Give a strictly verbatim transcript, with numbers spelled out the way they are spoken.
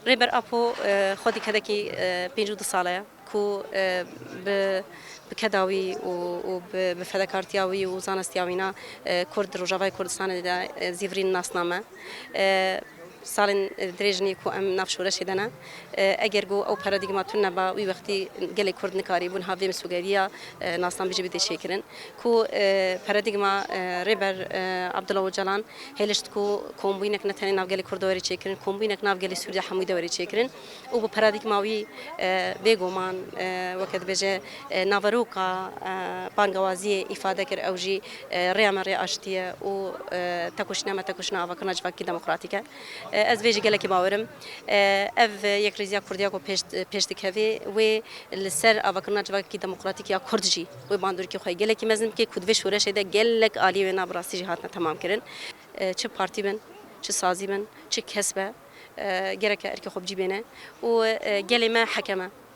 Rêber Apo, e, xwedî kedekî, e, pêncî û du sale ye ku, e, bi, bi keda wî û, û bi, bi fedekartiya wî û zanestiya wî ne, e, Kurd di Rojavayê Kurdistanê de, e, zîvirîn nasname. E, salên, e, dirêj nî ku em nav şoreşê de ne. E, eger ku ew paradîgma tune ba, wî wextî gelê Kurd nikarîbûn ha vê misogeviya, e, nasnameyê jî bidê çêkirin. Ku, e, paradîgma, e, Rêber, e, Abdullah Ocalan hêlişt ku kombûyînek ne tenê nav gelê Kurd de were çêkirin, kombûyînek nav gelê Sûrî de hemû de were çêkirin. Û bi paradîgma wî, e, bêguman, e, weke dibêje, e, naveroka, e, bangewaziyê îfade kir, ew jî, e, rêya me rê aştî ye û, e, tekoşîna me tekoşîna avakirina civakekî demokratîk e. E, ez vê jî gelekî bawer im. E, ev yekrêziya Kurdiya ku pêş, pêş dikeve, wê li ser avakirina civakekî demokratîk ya Kurd jî wê bandorikê xwe gelekî mezin bike ku di vê şoreşê de gelek aliyê wê ne bi rastî jî hatine temamkirin. E, çi partî bin, çi sazî bin, çi kes be, e, gereke erkê xwe bi cî bêne û, e, gelê me heke me.